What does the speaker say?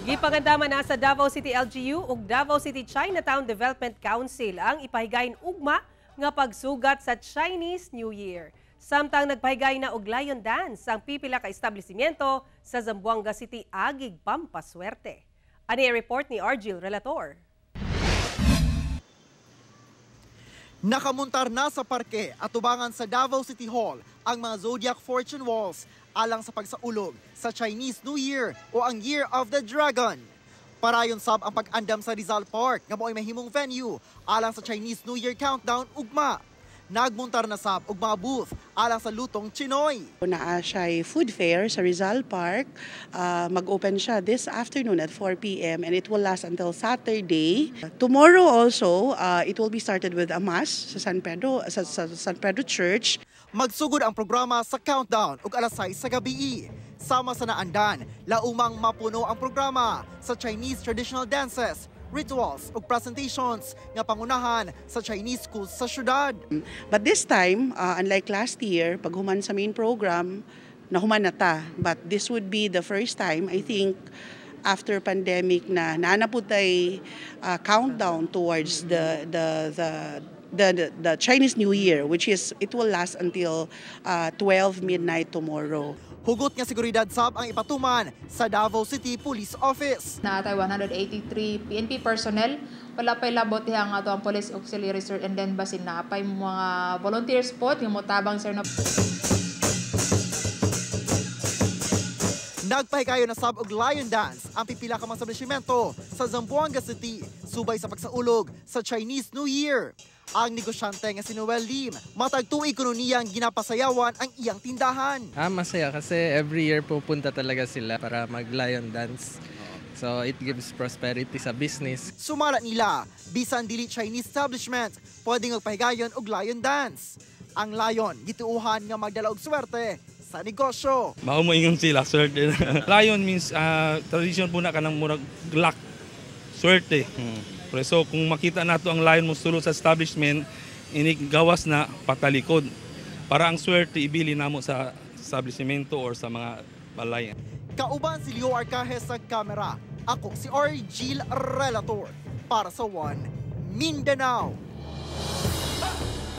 Gipangandaman na sa Davao City LGU ug Davao City Chinatown Development Council ang ipahigayon ugma nga pagsugat sa Chinese New Year. Samtang nagpahigay na og lion dance ang pipila ka establishmento sa Zamboanga City agig pampaswerte. Ani ang report ni Argil Relator. Nakamuntar na sa parke at tubangan sa Davao City Hall ang mga Zodiac Fortune Walls alang sa pagsaulog sa Chinese New Year o ang Year of the Dragon. Parayon sab ang pag-andam sa Rizal Park nga mao'y mahimong venue alang sa Chinese New Year Countdown ugma. Nagmuntar na sab og mga booth alang sa lutong Chinoy. Naa siya food fair sa Rizal Park. Mag-open siya this afternoon at 4 p.m. and it will last until Saturday. Tomorrow also, it will be started with a mass sa San Pedro Church. Magsugod ang programa sa countdown ug alas 6 sa gabi. Sama sa naandan, laumang mapuno ang programa sa Chinese traditional dances, rituals ug presentations nga pangunahan sa Chinese schools sa syudad. But this time, unlike last year, paghuman sa main program, nahuman na ta. But this would be the first time, I think, after pandemic na naa na pud tay countdown towards the Chinese New Year, which is it will last until 12 midnight tomorrow. Hugot nga seguridad sab ang ipatuman sa Davao City Police Office. Naa tay 183 PNP personnel, wala pa'y labot diha nga ato ang police auxiliary, sir, and then basin naa pa'y mga volunteers po nga motabang, sir, na. Nagpahigayon na sab og lion dance ang pipila ka mga establishmento sa Zamboanga City subay sa pagsaulog sa Chinese New Year. Ang negosyante nga si Noel Lim, matag tuig kuno niyang ginapasayawan ang iyang tindahan. Masaya kasi every year pupunta talaga sila para mag-lion dance. So it gives prosperity sa business. Sumala nila, bisan dili Chinese establishment, pwedeng magpahigayon og lion dance. Ang lion gituuhan nga magdala og swerte sa negosyo. Mao mo ingon sila, swerte. Lion means tradition po na kanang murag luck, swerte. Pero so kung makita nato ang lion mo sulod sa establishment, inig gawas na patalikod. Para ang swerte ibili namo sa establishmento or sa mga balay. Kauban si Leo Arcajes sa kamera. Ako si Argil Relator para sa One Mindanao.